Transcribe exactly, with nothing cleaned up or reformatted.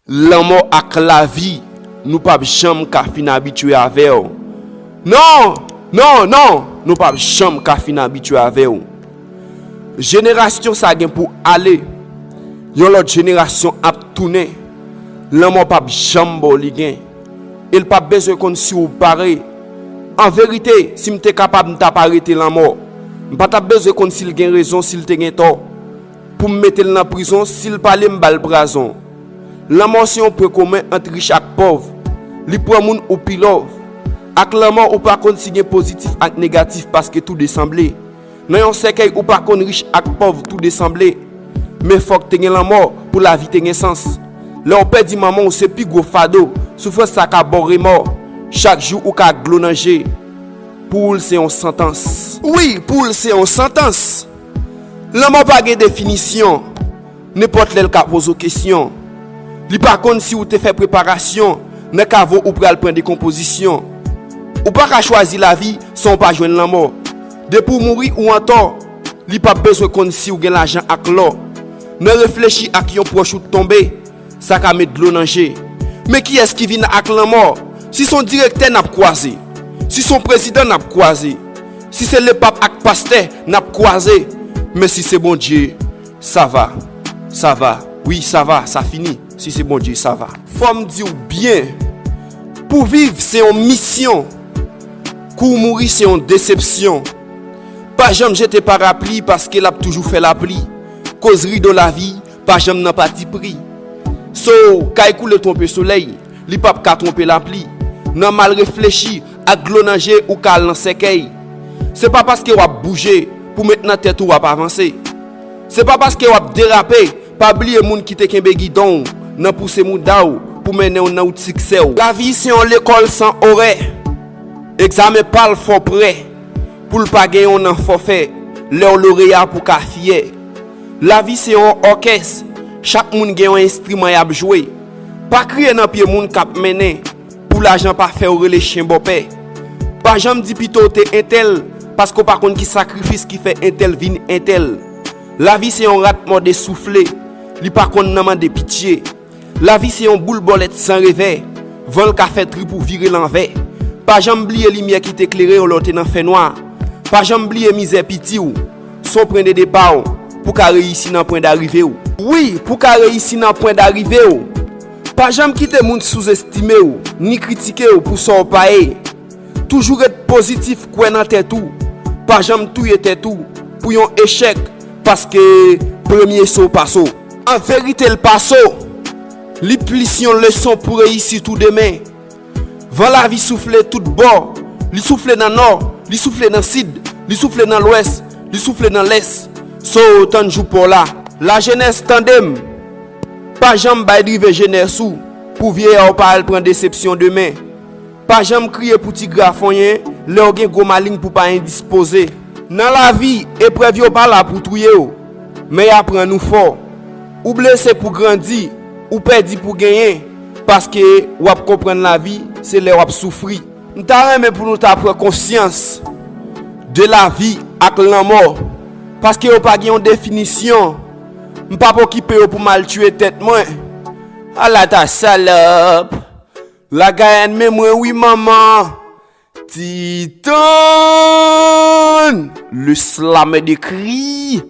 Lanmò ak lavi, nou p ap janm ka fin abitye avè w. Non, non, non, nou p ap janm ka fin abitye avè w. Jenerasyon sa gen pou ale. Yon lòt jenerasyon ap tounen. Lanmò p ap janm ba w li gen. E l p ap bezwen konn si w pare. An verite, si m te kapab, m t ap arete lanmò. M pa t ap bezwen konn si l gen rezon, si l te gen tò. Pou m mete l nan prizon, si l pale, m ba l prazon. Lanmò se yon pwen komen ant rich ak pòv. Li pran moun ou pi love. Ak lanmò, ou pa konn si gen pozitif ak negatif, paske tou de sanble. Nan yon sèkèy, ou pa konn rich ak pòv, tou de sanble. Men fòk te gen lanmò pou lavi te gen sans. Lè w pèdi manman w, se pi gwo fado. Soufrans sa ka ba w remò. Chak jou ou ka ak dlo nan je. Pou w, l se yon santans. Wi, pou w, l se yon santans. Lanmò pa gen definisyon. Nenpòt lè l ka poze w kesyon. Li pa konn si w te fè preparasyon nan kavo ou pral pran dekonpozisyon. Ou pa ka chwazi lavi san w pa jwenn lanmò. Depi w mouri, ou antò. Li p ap bezwen konn si w gen lajan ak lò. Nan reflechi ak yon pwòch ou tonbe, sa ka met dlo nan je. Men kiyès ki vin ak lanmò? Si se yon direktè n ap kwaze, si se yon prezidan n ap kwaze, si se lepap ak pastè n ap kwaze, men si se Bondye, sa va, sa va, wi, sa va, sa fini, si se Bondye, sa va. Fò m di w byen, pou viv se yon misyon, kou w mouri se yon desepsyon. Pa janm jete parapli paske l ap toujou fè lapli. Koz rido lavi pa janm nan pati pri. So, kay koule twonpe solèy, li p ap ka twonpe lapli. Nan mal reflechi ak dlo nan je ou ka al nan sèkèy. Se pa paske w ap bouje pou met nan tèt ou w ap avanse. Se pa paske w ap derape, pa bliye moun ki te kenbe gidon w nan pouse mouda w pou mennen w nan wout siksè w. Lavi se yon lekòl san orè. Egzamen pa l fò prè pou l pa gen yon nan fòfè. Lè w loreya pou ka fyè. Lavi se yon òkès. Chak moun gen yon enstriman y ap jwe. Pa kriye nan pye moun k ap mennen. Pou lajan pa fè w rele chen bòpè. Pa janm di pito w te entèl, paske w pa konn ki sakrifis ki fè entèl vin entèl. Lavi se yon rat mòde soufle, li pa konn nan mande pitye. Lavi se yon boul bòlèt san revè, van l ka fè trip ou vire l anvè. Pa janm bliye limyè ki te klere w lè w te nan fènwa. Pa janm bliye mizè piti w, se yon pwen de depa w, pou ka reyisi nan pwen darive w. Wi, pou ka reyisi nan pwen darive w. Pa janm kite moun souzestime w, ni kritike w pou sa w pa ye. Toujou ret pozitif, kwè nan tèt ou. Pa janm touye tèt ou pou yon echèk, paske premye so pa so. An verite, l pa so. Li plis yon leson pou reyisit ou demen. Van lavi soufle tout bò. Li soufle nan nò, li soufle nan sid, li soufle nan lwès, li soufle nan lès. So, tann jou pa w la. Lajenès, tande m. Pa janm bay drive jenès ou pou vyeyè w pa al pran desepsyon demen. Pa janm kriye pou ti grafonyen lè w gen gwo maleng pou pa endispoze. Nan lavi, eprèv yo pa la pou touye w, men y aprann ou fò. Ou blese pou grandi, ou pèdi pou genyen, paske w ap konprann lavi, se lè w ap soufri. M ta renmen pou nou ta pran konsyans de lavi ak lanmò, paske yo pa gen yon definisyon. M p ap okipe yo pou m al tiye tèt mwen. Ala ta salòp. Lagayàn men mwen wi manman. Titan, le slameur de cris.